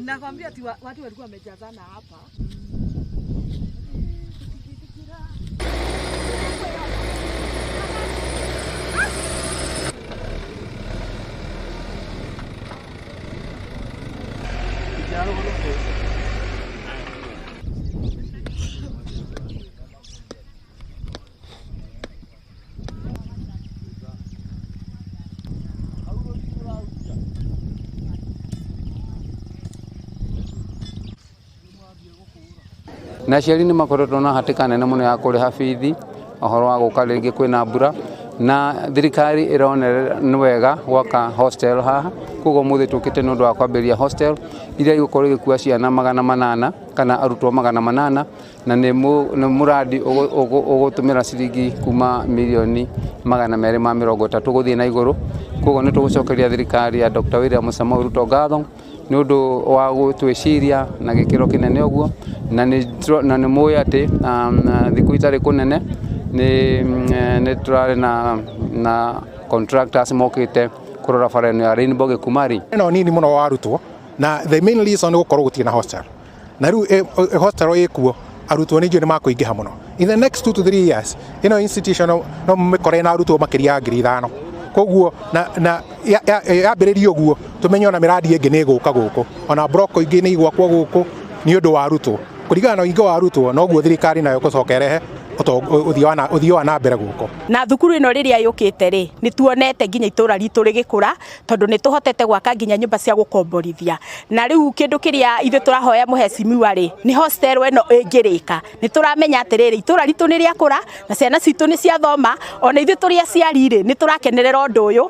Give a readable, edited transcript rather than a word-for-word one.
Nakwambia ati watu walikuwa wamejazana hapa. Na aciari nĩ makoretwo na hatĩka nene mũno ya kũrĩha bithi ũhoro wa gũka rĩngĩ kwĩna mbura, na thirikari ĩronerera nĩ wega gwaka hostel haha. Koguo ũmũthĩ tũkĩte nĩ ũndũ wa kwambĩrĩria hostel iria igũkorwo igĩkua ciana 800 kana arutwo 800, na nĩ mũradi ũgũtũmĩra ciringi kuma mirioni 230 gũthiĩ na igũrũ. Koguo nĩ tũgũcokeria thirikari ya Dr. William Samoei Ruto ngatho nĩ ũndũ wa gũtwĩciria na gĩkĩro kĩnene ũguo, na nĩ mũĩ atĩ thikũ itarĩ kũnene nĩ tũrarĩ na contractors mokĩte kũrora bara ĩno ya Rainbow Gĩkumari. Ĩno nini mũno wa arutwo, na the main reason nĩ gũkorwo gũtirĩ na hostel. Na rĩu hostel ĩkuo, arutwo nĩ njũĩ nĩ makũingĩha mũno. In the next 2 to 3 years, ĩno institution no mũmĩkore na arutwo makĩria ya 5,000. Koguo na yambĩrĩria ũguo, tũmenye ona mĩradi ĩngĩ nĩ ĩgũka gũkũ, ona block ingĩ nĩ igwakwo gũkũ nĩ ũndũ wa arutwo. Kũringana na ũingĩ wa arutwo, noguo thirikari nayo ĩgũcoka ĩrehe ũthii wa na mbere gũkũ. Na thukuru ĩno rĩrĩa yũkĩte rĩ, nĩ tuonete nginya itũra ritũ rĩgĩkũra, tondũ nĩ tũhotete gwaka nginya nyũmba cia gũkomborithia. Na rĩu kĩndũ kĩrĩa ithuĩ tũrahoya mũhecimiwa rĩ, nĩ hostel ĩno ĩngĩrĩka. Nĩ tũramenya atĩrĩrĩ, itũra ritũ nĩ rĩakũra na ciana citũ nĩ ciathoma, ona ithuĩ tũrĩ aciari rĩ, nĩ tũrakenerera ũndũ ũyũ.